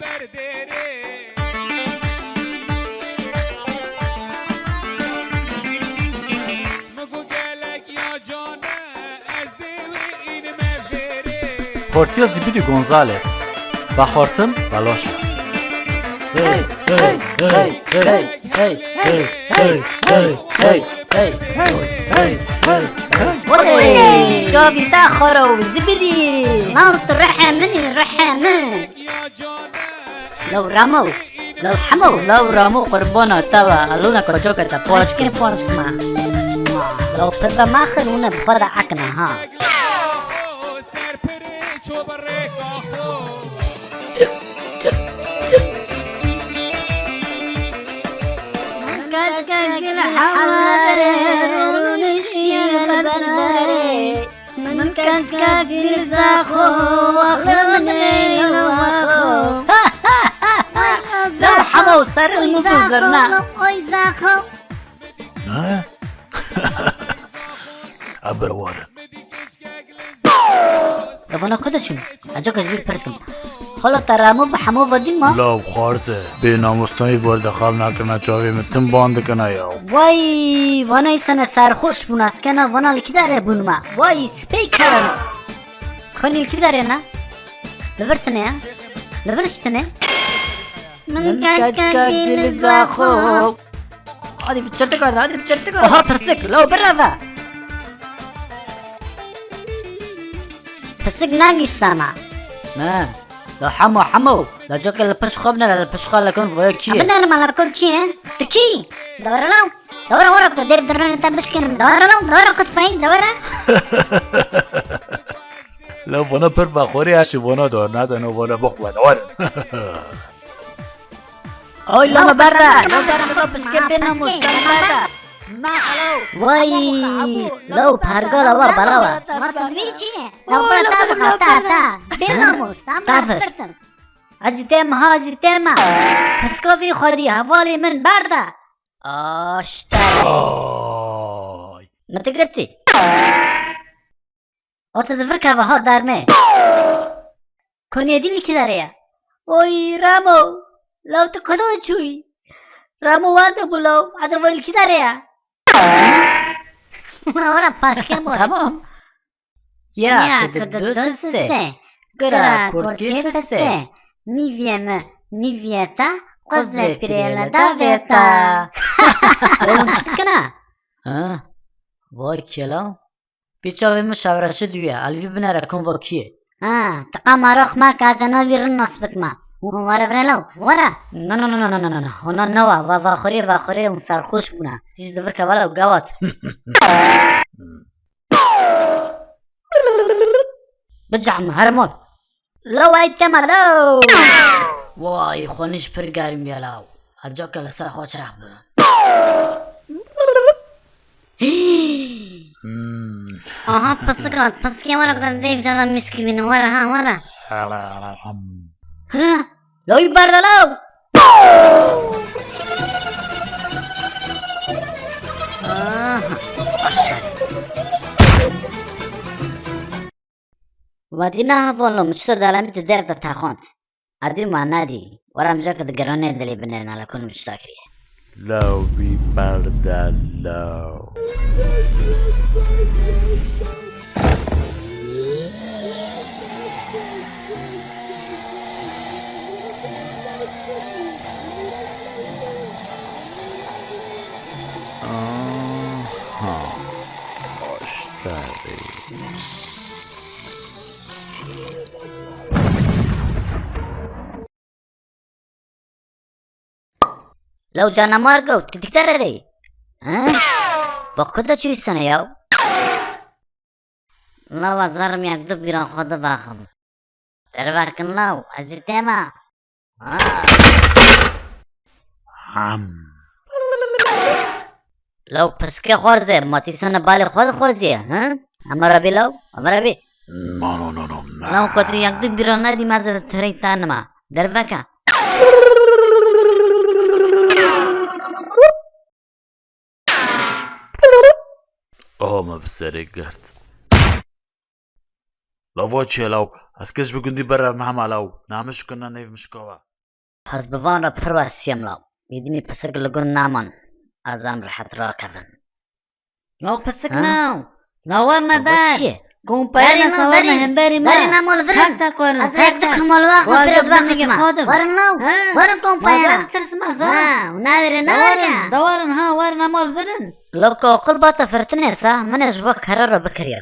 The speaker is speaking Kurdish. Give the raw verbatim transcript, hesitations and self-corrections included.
Berdêrê. Min got gelek ya cane, ez dê wê înime vêrê. Xortiya Zibidî Gonzales. Vexortin belaş e. Hey, hey, hey, hey, hey, hey, hey, hey, hey, hey, hey, hey, hey, hey, hey. Olê, çavî te xara û zibidî. Lan tu rihê min î, rihê min. Lew Ramo, lew Hemo, lew Ramo qurbana te ve, elûne koçoke te paşke paşkma. Lew pir ve maxir ûne bi xwe de ekne ha. Keçkek dil heware, rûniştiye li ber derê. Min keçkek dil zaxo, axir min ê lawa xo. Ay, Lew Hemo, ser û min bû zirna. Oy zaxo. Ha? Ev bir war e. Lê vana ku diçûn? Ecek ez vî pirs kim. Xala te Ramo bi Hemo ve dîn ma? Law xwarze, bê namostayî berdexam nakirine çavê min, tim ban dikine ya. Way, vana îsane serxoş bûn, ez kena vana li kî derê bûn ma. Way, spey kerana. Xanî li kî derê ne? Li vir tine ya. Li vir ji tine. Min keçkek dî li zaxo. Hadi bir çırtık hadi, hadi bir çırtık hadi. Oha pisik, law bireve. Pisik nagiştana. Ne? La Hemo, Hemo. La coke li pişt xwe binere, li pişt xwe li kun voya kî ye? Binere ma li kun kî ye? Tu kî? Dewere law. Dewere were ku dev diranê te bişkênim. Dewere law, dewere ku tu peyî, dewere. La vana pir vexwerê eşî vana dar, nazanin vana bixwe, dewere. Oy, lama berda, lama berda, lama berda, piske bê namus, lama berda. Ma alo. Vay, law pergala wa belawa. Ma tu dibî çi ye? Law berda, ta, ta, ta. Bê namus, tam da sirtim. Ezî tema, ha, ezî tema. Piska vî xwedî, hevalê min berda. Aşte. Ay. Min te girtî. O te di vir keve ha dermê. Koniyê dî li kî derê ye? Oy Ramo, law tu kudo çûyî? Ramo wende bû law, ecaba li kî derê ye? Ora paşke bû. Tamam. Ya, ya, kudu kudu dusise, dusise, kira kira kurdkî kurdkî fise. Fise. Nîviyê mi, nîviyê te, quzê pirê li davê te. Ew hûn çi dikine? Ha? Vay kela. Pê çavê min şevreşi dûye, elvî binere kum vokiyê. Ha, tiqa maroq ma ke ez ena wî rin nas bikima. Hûn were vire law, were. Na, na, na, na, na, na, na, na. Hona newa, va, vaxurê, vaxurê hûn serxoş bûne. Tîj di vir kevela û gewat. Bicam, hermon. Law ay tema law. Vay, xwe nîş pir germ ye law. Ecake li ser xwe çeh bi. Hmm. Aha, pisik hat. Pisikê were ku dêv dada mîskî bînin. Were ha, were. Hı? Law berda law. Aha, başladı. Vadî na hevalno, min çito delemî tu dev de texwand. Edî ma nedî. Were em ceke di giranê dilê binêrine li kun min çita kiriye. Law bî berde law. Aha. Aşterê. Law canamargo, tu diktere de. Ha? Vakıda çöysene ya. Lawa zarım yak du bira xwe divaxim. Dervekin law, ez ê dêma. Ham. Law piskê xwarze, ma tîsane balê xwe dixwaziye, ha? Emre bî law, emre bî. No, no, no, no, no. Law kotrî yak du bîra nedî me zede törey tanima. Derveke. Aha me bi serê girt. Lava çi ye law? Ez keş bi gundî berevme hema law. Namiş kine nêv mişka we. Ez bi van re pir wesiyem la. Êdînî pisik li gund naman. Ez em rehet rakevin. La pisik Ha? naw. La werine Bu der. çi ye? Kompayana Berî sawarine naw, hemberî me. berî naw mal virin. Hak te kuerin. Ez ek dixim mal wa xwe pir dixim. Warin naw. Warin naw. Mazar tirs mazar. Ha, navêre ne Dawarin, warga. dawarin ha, warin mal virin. Lok aqil bata firtinê sa, min ji vak karara bikiriya.